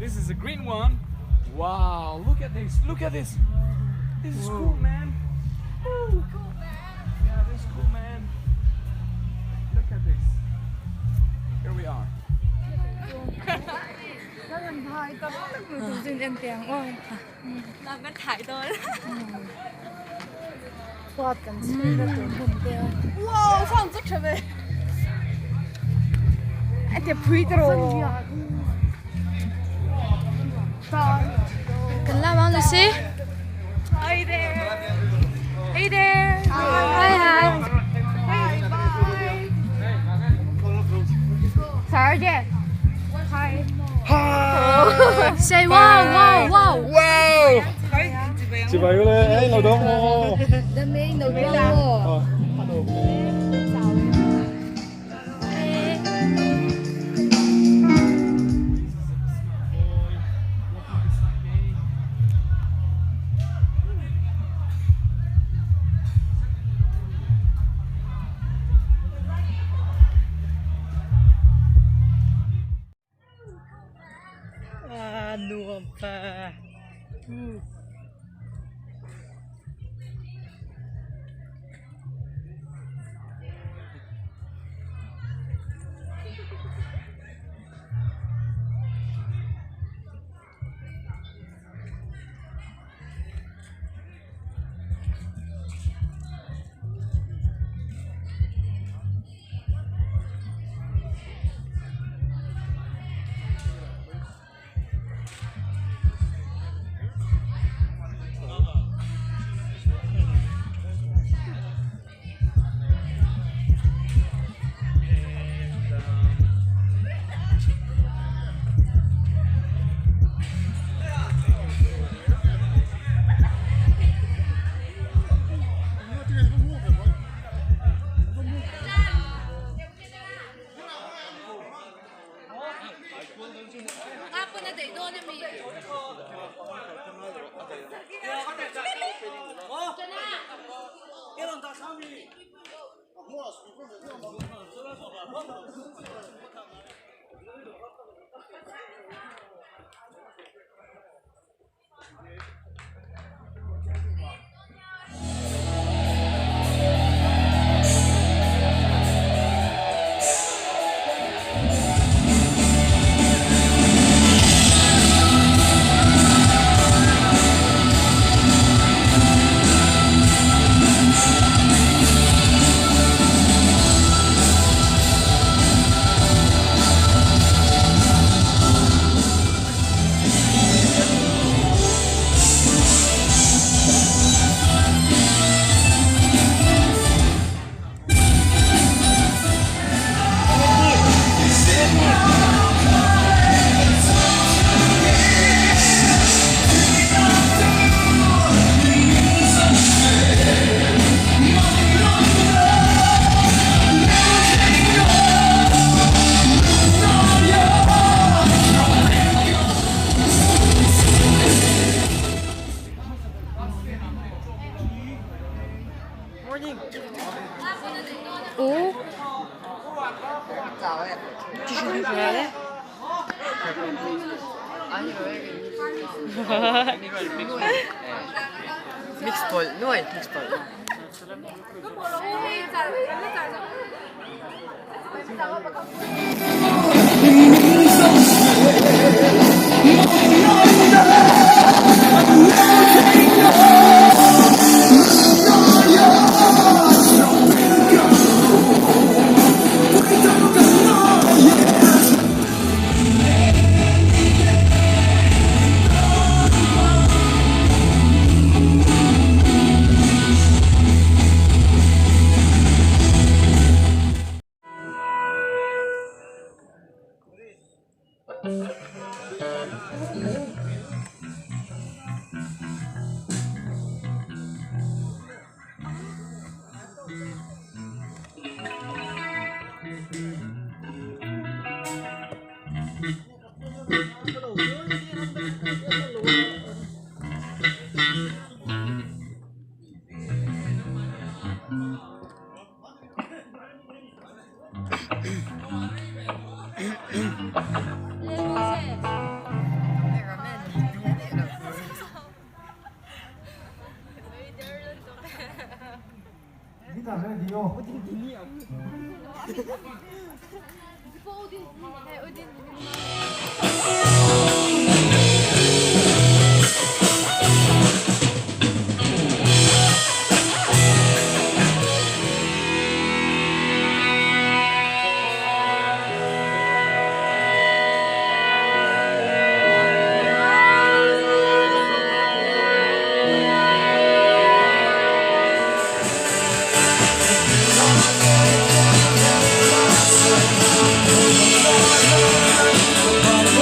This is a green one. Wow, look at this. Look at this. This is cool, man. Woo. Yeah, this is cool, man. Look at this. Here we are. Kan lam ang Lucy. Hi there. Hey there. Hi hi. Bye. Sergeant. Hi. Say wow wow wow. Wow! 接埋佢咧，誒老豆我。Ah, nuam pa.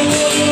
Thank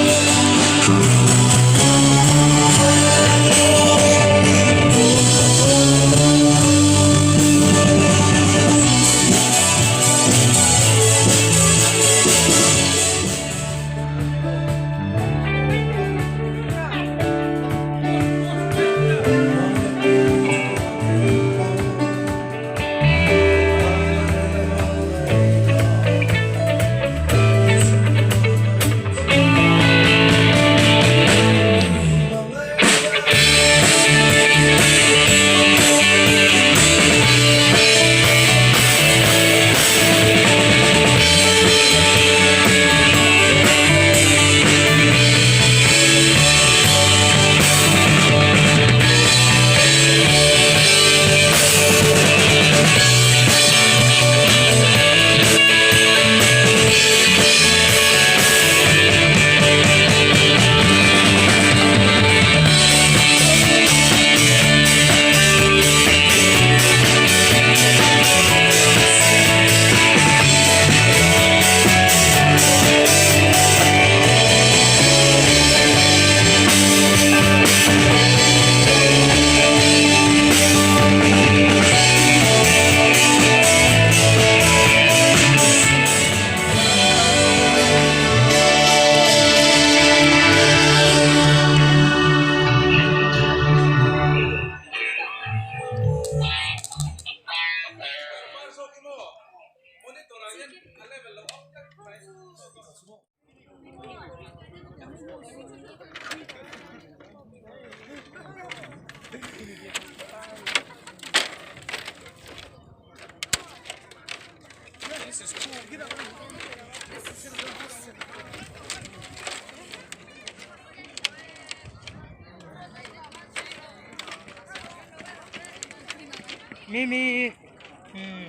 Mimi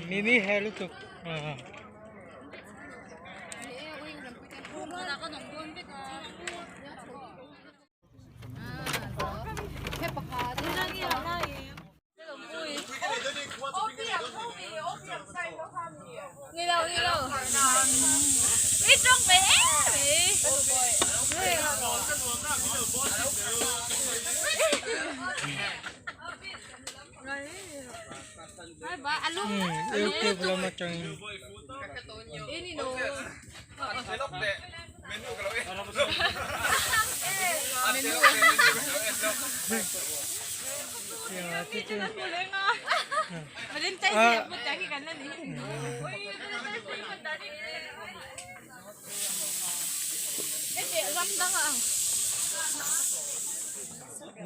Mimi he lutuk YouTube lam atangin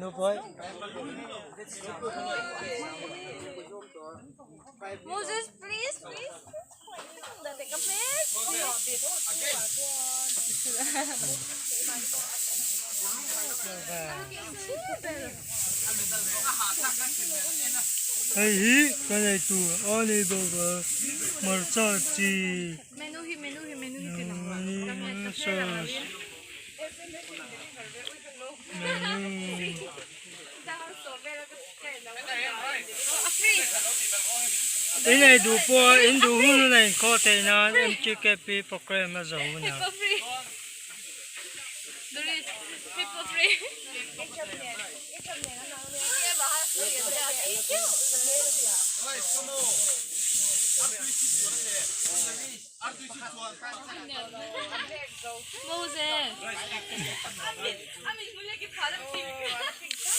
No boy. Moses, please, please. Take a please. Hei hi ka nei tur a ni bawk a hmarcha chi Menu hi menu hi menu hi sauce menu In ei duh pawh a in duh hun hun a inkhawh theih nan MTKP programme a zo hun a.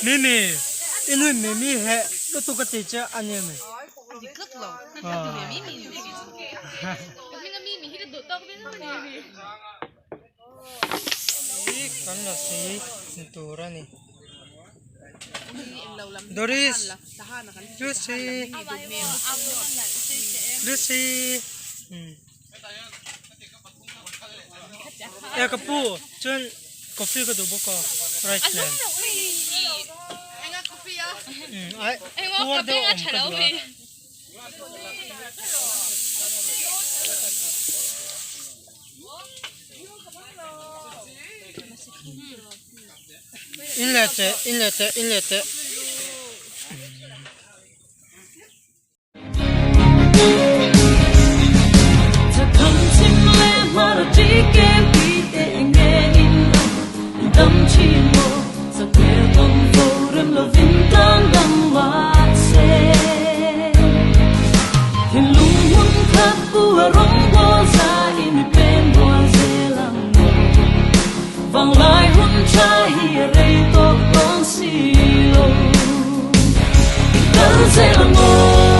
Mimi, i nui Mimi he lutuk a ti che a ni ami? Hi kan la si ni tur a ni. Doris, Lucy, Lucy. E ka pu chuan coffee ka duh bawk a rice nen ai puar deuh awm ka duh a. In leh teh in leh teh in leh teh.